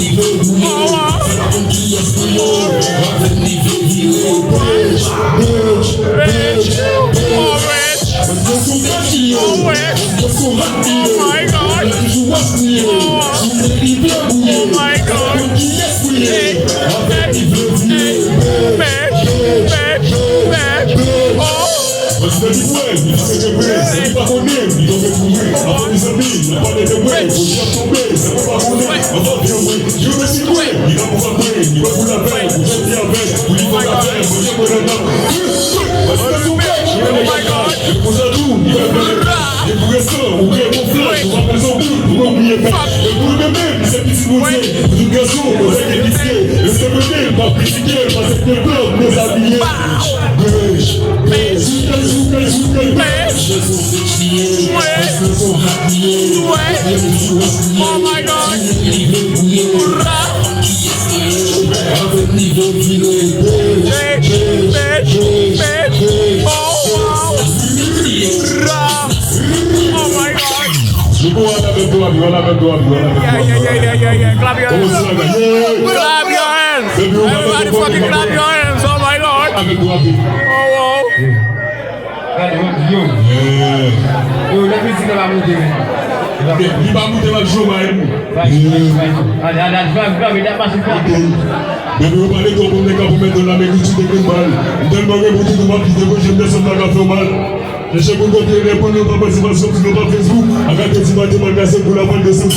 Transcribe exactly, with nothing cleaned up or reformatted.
Oh, wow. Oh, wow. Rich. Oh, rich. Oh, rich. Oh, my God. Oh, oh, my God. Hey, hey, hey. Rich, rich, rich. Oh. Mwen se depi mwen, li se ke mwen, se li pa konnen, li tonbe pou mwen. Avan mezanmi, nan pale de mwen, pwojè ap tonbe, sa mwen pa konnen. Avan vye mwen, yo mesi mwen, li nan pou va mwen, li pa pou lapè, pou jodi avè, pou li fè lapè, mwen se mwen nan nan. Mwen se depi mwen, li mwen nan nan, li pou zan nou, li mwen nan nan. Li pou resan, ou kreye konfyans, ou pa bezwen bout, pou mwen oubliye fè. E pou mwen menm, se pitit Bondye, pou tout gason, mwen se ke pitiye. Respè mwen menm, pa kritike, pa se de blòk, mwen zabiye. Oh my God! Bitch, bitch, bitch. Oh, wow. Oh my God. Clap your hands. Everybody fucking clap your hands. Oh my God. Oh, wow. Gade, yo. Yo, lè mizik la pa moute, men. Li pa moute, m ap jwe, m a ede. Depi yo pale twòp, m nèg ka pwomèt yo la, men ki ti demen bal. M tèlman gen pou tout, m ap kite, mwen, jem desann, pa ka fè mal. Chèche pou kote, reponn yo pa patisipasyon, pou yo pa Facebook. Akate ti maten, magazin pou la vant de sou.